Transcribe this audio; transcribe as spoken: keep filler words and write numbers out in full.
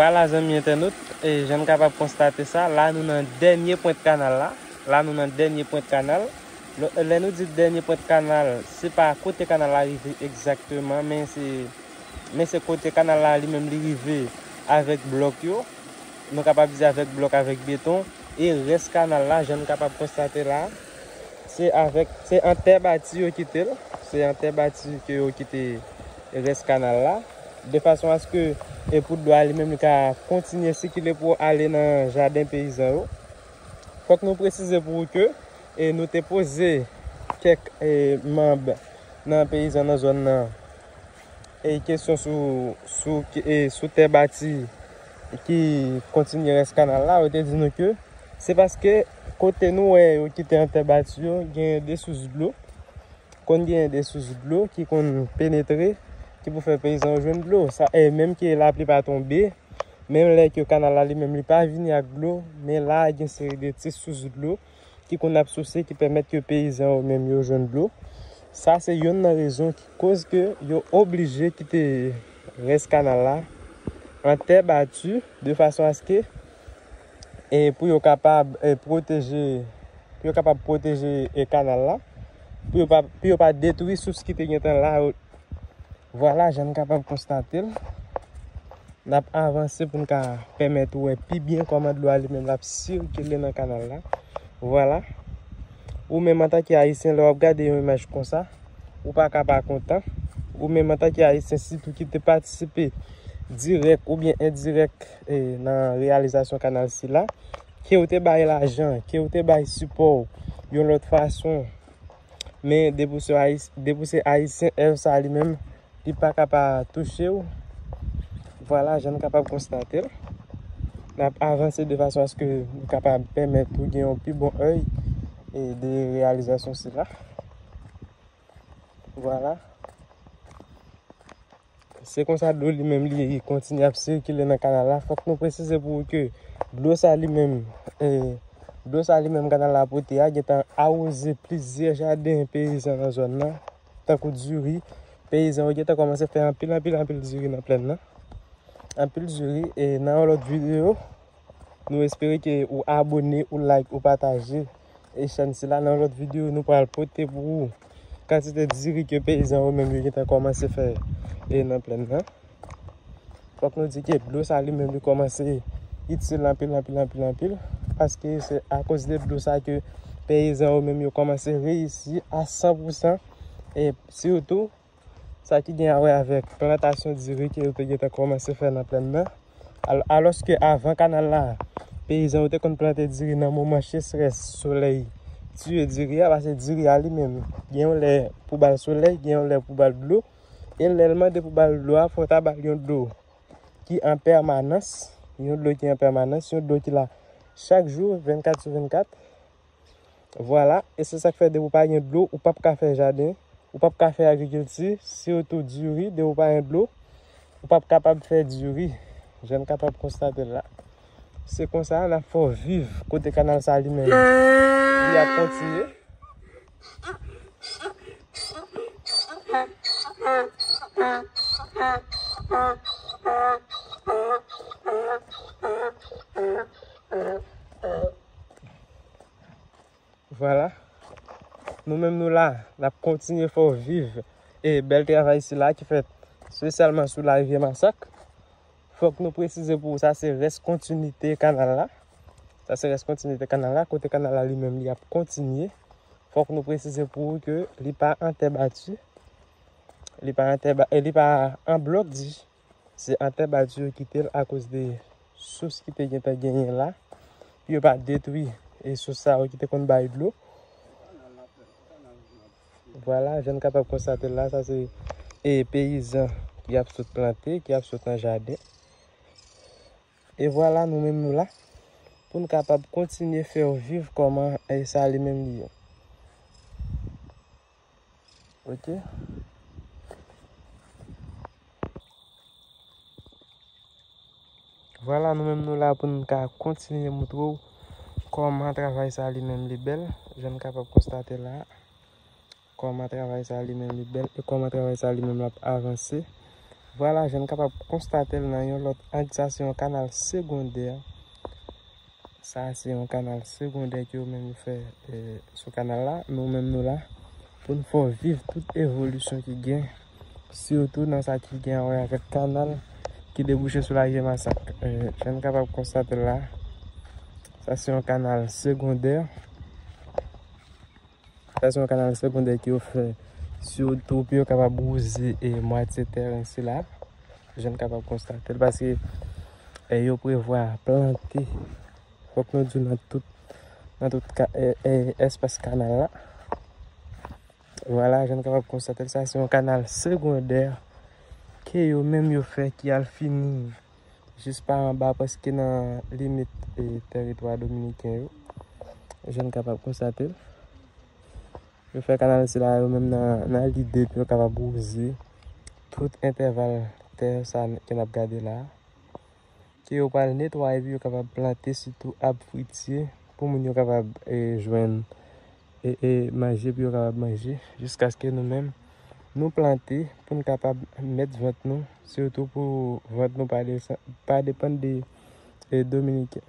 Vwala, zanmi entènot, e jan n kapab konstate sa, la nou nan dènye pwent kanal la. La nou nan dènye pwent kanal. Lò, lè nou di dènye pwent kanal, se pa kote kanal la rive egzakteman, men se, men se kote kanal la li menm li rive avèk blòk yo. Nou kapab di avèk blòk, avèk beton. E rès kanal la, jan n kapab konstate la, se avèk, se an tè bati yo kite l. Se an tè bati ke yo kite rès kanal la. De fason aske, e pou dlo a li menm li ka kontinye sikile pou ale nan jaden peyizan yo. Fòk nou presize pou ou ke, e nou te poze kèk, e manm nan peyizan nan zòn nan, e kesyon sou, sou, e sou tè bati ki kontinye rès kanal la, yo te di nou ke se paske kote nou wè yo kite an tè bati yo, genyen de sous dlo. Konn genyen de sous dlo ki konn penetre, ki pou fè peyizan yo jwenn dlo. Sa, e menm ke lapli pa tonbe, menm lè ke kanal la li menm li pa vini ak dlo, men la gen seri de ti sous dlo ki konn ap souse, ki pèmèt ke peyizan yo menm yo jwenn dlo. Sa se youn nan rezon ki koz ke yo oblije kite rès kanal la an tè bati, de fason aske, e pou yo kapab, e pwoteje, pou yo kapab pwoteje, e kanal la, pou yo pa, pou yo pa detwi sous ki te gentan la. Vwala, jan n kapab konstate l. N ap avanse pou n ka pèmèt ou wè pi byen kòman dlo a li menm l ap sikile nan kanal la. Vwala. Ou menm antanke Ayisyen, lè w ap gade yon imaj konsa, ou pa ka pa kontan. Ou menm antanke Ayisyen, sitou ki te patisipe dirèk oubyen endirèk, e, nan reyalizasyon kanal sila, ke w te bay lajan, ke w te bay sipò w yon lòt fason, men depi w se Ayis-, depi w se Ayisyen, èv sa li menm, li pa ka pa touche w. Vwala, jan n kapab konstate l. N ap avanse de fason aske nou kapab pèmèt ou gen yon pi bon èy, e, de reyalizasyon sila. Vwala. Se konsa dlo li menm li kontinye ap sikile nan kanal la. Fòk nou presize pou ou ke dlo sa li menm, e, dlo sa li menm kanal la pote a gentan awoze plizyè jaden peyizan nan zòn nan, tankou diri. Peyizan yo gentan kòmanse fè anpil, anpil, anpil diri nan plèn nan. Anpil diri, e nan yon lòt videyo, nou espere ke ou abone, ou like, ou pataje, e chèn sila. Nan lòt videyo, nou pral pote pou ou kantite diri ke peyizan yo menm yo gentan kòmanse fè, e nan plèn nan. Fòk nou di ke dlo sa li menm li kòmanse itil anpil, anpil, anpil, anpil, paske se akoz de dlo sa ke peyizan yo menm yo kòmanse reyisi a san pou san, e sitou sa ki gen a wè avèk plantasyon diri ke yo te gentan kòmanse fè nan plèn nan. Al-, alòske avan kanal la, peyizan yo te konn plante diri nan moman sechrès, solèy tiye diri a, paske diri a li menm, gen yon lè pou ba l solèy, gen yon lè pou ba l dlo. E lè l mande pou ba l dlo a, fò w ta ba l yon dlo ki an pèmanans, yon dlo ki an pèmanans, yon dlo ki la chak jou, vennkat sou vennkat. Vwala, e se sa k fè depi w pa gen dlo, ou p ap ka fè jaden, ou p ap ka fè agrikilti, sitou diri, depi w pa gen dlo, ou p ap kapab fè diri. Jan n kapab konstate l la. Se konsa, n ap fè w viv kote kanal sa li menm li ap kontinye. Vwala. Nou menm nou la, n ap kontinye fè w viv, e, bèl travay sila ki fèt espesyalman sou larivyè Masak. Fòk nou presize pou ou, sa se rès kontinite kanal la. Sa se rès kontinite kanal la, kote kanal la li menm li ap kontinye. Fòk nou presize pou ou ke li pa an tè bati, li pa an tè ba-, e li pa an blòk di. Se an tè bati yo kite l akoz de sous ki te gentan genyen la, pou yo pa detwi, e sous sa yo ki te konn bay dlo. Vwala, jan n kapab konstate l la, sa se, e, peyizan ki ap sot plante, ki ap sot nan jaden. E vwala, nou menm nou la, pou n kapab kontinye fè w viv kòman, e, sa li menm li ye. Ok. Vwala, nou menm nou la pou n ka kontinye moutre w kòman travay sa li menm li bèl. Jan n kapab konstate la, kòman travay sa li menm li bèl e kòman travay sa li menm l ap avanse. Vwala, jan n kapab konstate l nan yon lòt ang, sa se yon kanal segondè. Sa se yon kanal segondè ke yo menm yo fè, eh, sou kanal la. Nou menm nou la pou n fè w viv tout evolisyon ki gen, sitou nan sa ki gen a wè avèk kanal ki debouche sou larivyè Masak. Eh, jan n kapab konstate l la, sa se yon kanal segondè. Sa se yon kanal segondè ke yo fè sitou pou yo kapab wouze e mwatye teren sila. Jan n kapab konstate l, paske, eh, yo prevwa plante, fòk nou di w, nan tout, nan tout ka, eh, eh, espas kanal la. Vwala, jan n kapab konstate l, sa se yon kanal segondè ke yo menm yo fè ki al fini jis pa anba, prèske nan limit, eh, tèritwa dominiken yo. Jan n kapab konstate l. Yo fè kanal sila yo menm nan, nan lide pou yo kapab wouze tout entèval tè sa ke n ap gade la. Ke yo pral netwaye pou yo kapab plante sitou ab fwitye pou moun yo kapab, eh, jwenn, eh, eh, manje, pou yo kapab manje, jiskaske nou menm nou plante pou n kapab mèt vant nou, sitou pou vant nou pa desan-, pa depann de, eh, dominiken.